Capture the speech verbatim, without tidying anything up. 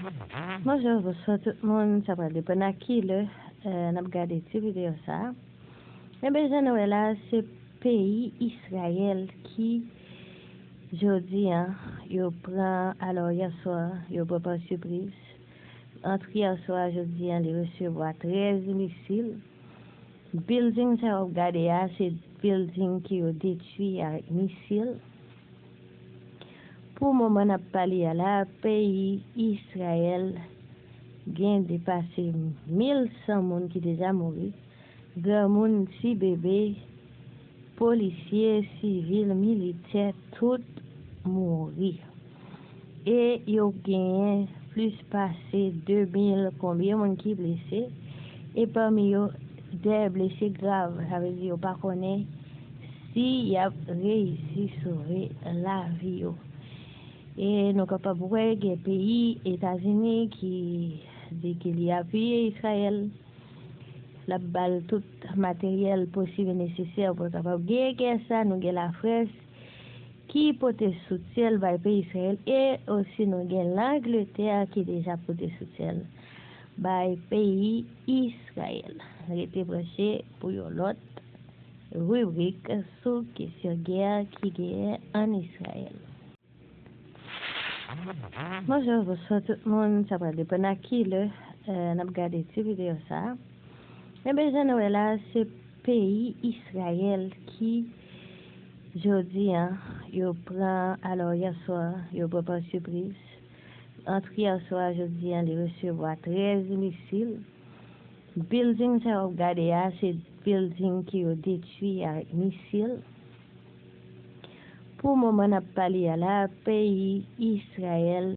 Bonjou, bonswa tout moun. Sa pral depann ak ki lè eh, n ap gade ti videyo sa a. Enben, jan nou wè la, se peyi Izrayèl ki, jodi a, yo pran, alò, yèswa, yo pran pa sipriz. Ant yèswa, jodi a, li resevwa trèz misil. Bilding sa yo ap gade a, se bilding ke yo detwi avèk misil. Pou moman n ap pale a la, peyi Izrayèl gen depase mil san moun ki deja mouri, granmoun, ti bebe, polisye, sivil, militè, tout mouri. E yo genyen plis pase de mil konbyen moun ki blese, e pami yo, dè blese grav, sa vle di yo pa konnen si y ap reyisi sove lavi yo. E nou kapab wè gen peyi Etazini ki di ke li apiye Izrayèl, l ap ba l tout materyèl posib e nesesè pou l kapab genyen gè sa. Nou gen Lafrans ki pote soutyen l bay peyi Izrayèl, e osi nou gen Langletè ki deja pote soutyen l bay peyi Izrayèl. Rete branche pou yon lòt ribrik sou kesyon gè ki genyen ann Izrayèl. Bonjou, bonswa tout moun. Sa pral depann ak ki lè eh, n ap gade ti videyo sa a. Enben, jan nou wè la, se peyi Izrayèl ki, jodi a, yo pran, alò, yèswa, yo pran pa sipriz. Ant yèswa, jodi a, li resevwa trèz misil. Bilding sa yo ap gade a, se bilding ke yo detwi avèk misil. Pou moman n ap pale a la, peyi Izrayèl